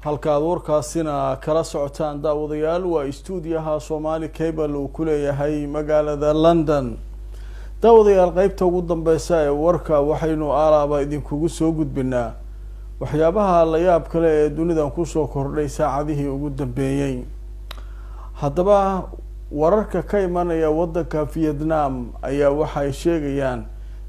Halka aad warkaasina kala socotaan, daawadayaal, waa istuudiyaha Somali Cable uu ku leeyahay magaalada London. Daawadayaal, qeybta ugu dambeysa ee warka waxaynu aalaaba idinkugu soo gudbinaa waxyaabaha la yaab kale ee dunidan kusoo kordhay saacadihii ugu dambeeyey. Haddaba, wararka ka imanaya waddanka Vietnam ayaa waxay sheegayaan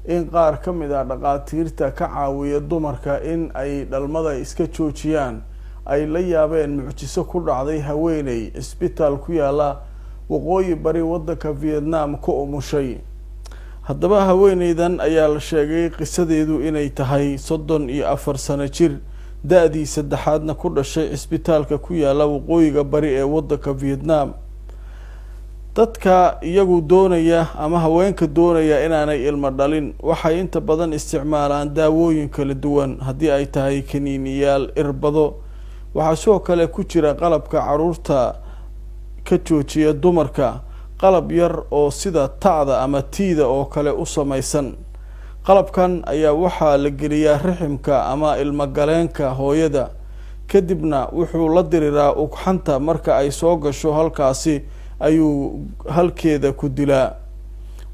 in qaar ka mid ah dhaqaatiirta ka caawiya dumarka in ay dhalmada iska joojiyaan ay la yaabeen mucjiso ku dhacday haweeney cisbitaal ku yaala waqooyi bari waddanka Vietnam ku umushay. Haddaba, haweeneydan ayaa la sheegay qisadeedu inay tahay 34 sano jir, da-dii saddexaadna ku dhashay cisbitaalka ku yaala waqooyiga bari ee waddanka Vietnam. Dadka iyagu doonaya ama haweenka doonaya inaanay ilmo dhalin waxay inta badan isticmaalaan daawooyin kala duwan, haddii ay tahay kaniiniyaal, irbado. Waxaa sidoo kale ku jira qalabka caruurta ka joojiya dumarka, qalab yar oo sida ta'da ama tiida oo kale u samaysan. Qalabkan ayaa waxaa la geliyaa riximka ama ilmogaleenka hooyada, kadibna wuxuu la diriraa ugxanta. Marka ay soo gasho halkaasi ayuu halkeeda ku dilaa.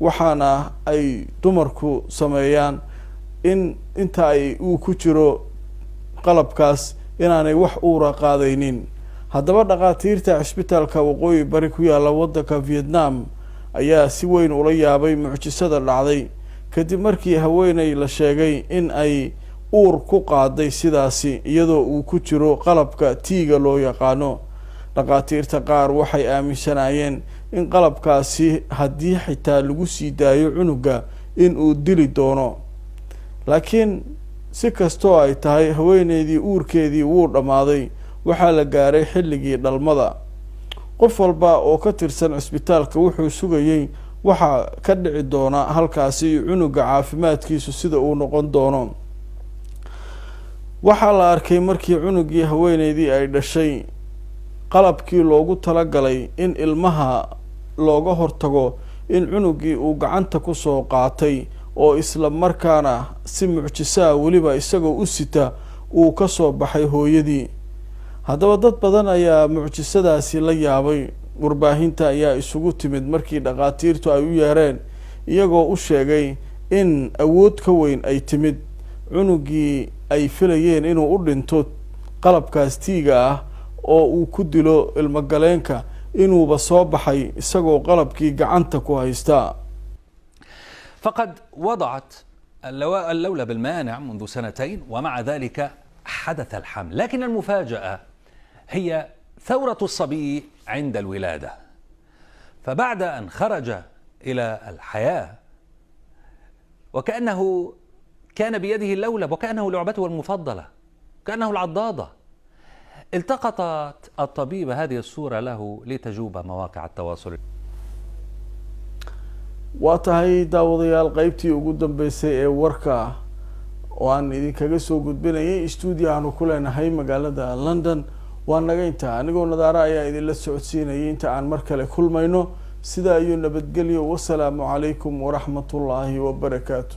Waxaana ay dumarku sameeyaan in inta ay uu ku jiro qalabkaas inaanay wax uura qaadaynin. Haddaba, dhakhaatiirta cisbitaalka waqooyi bari ku yaalla waddanka Vietnam ayaa si weyn ula yaabay mucjisada dhacday kadib markii haweeney la sheegay in ay uur ku qaaday sidaasi, iyadoo uu ku jiro qalabka tiiga loo yaqaano. Dhakhaatiirta qaar waxay aaminsanaayeen in qalabkaasi haddii xitaa lagu sii daayo cunuga in uu dili doono, laakiin si kastoo ay tahay, haweeneydii uurkeedii wuu dhammaaday. Waxaa la gaaray xilligii dhalmada. Qof walba oo ka tirsan cisbitaalka wuxuu sugayey waxaa ka dhici doona halkaasi iyo cunuga caafimaadkiisu sida uu noqon doono. Waxaa la arkay markii cunugii haweeneydii ay dhashay qalabkii loogu talagalay in ilmaha looga hortago in cunugii uu gacanta kusoo qaatay, oo isla markaana si mucjisaa weliba isagoo u sita uu ka soo baxay hooyadii. Haddaba, dad badan ayaa mucjisadaasi la yaabay. Warbaahinta ayaa isugu timid markii dhakhaatiirtu ay u yeereen, iyagoo u sheegay in awood ka weyn ay timid. Cunugii ay filayeen inuu u dhinto qalabkaas tiiga ah oo uu ku dilo ilmogaleenka inuuba soo baxay isagoo qalabkii gacanta ku haysta. فقد وضعت اللولب المانع منذ سنتين، ومع ذلك حدث الحمل، لكن المفاجأة هي ثورة الصبي عند الولادة، فبعد أن خرج إلى الحياة وكأنه كان بيده اللولب، وكأنه لعبته المفضلة، كأنه العضاضة. التقطت الطبيبة هذه الصورة له لتجوب مواقع التواصل. Waa tahay, daawadayaal, qeybtii ugu dambeysay ee warka oo aan idinkaga soo gudbinayay stuudio aanu ku leenahay magaalada London waa naga intaa. Anigoo Nadaaro ayaa idinla socodsiinayay. Inta aan mar kale kulmayno, sidaa iyo nabadgelyo. Wasalaamu calaykum waraxmatullaahi wabarakaatu.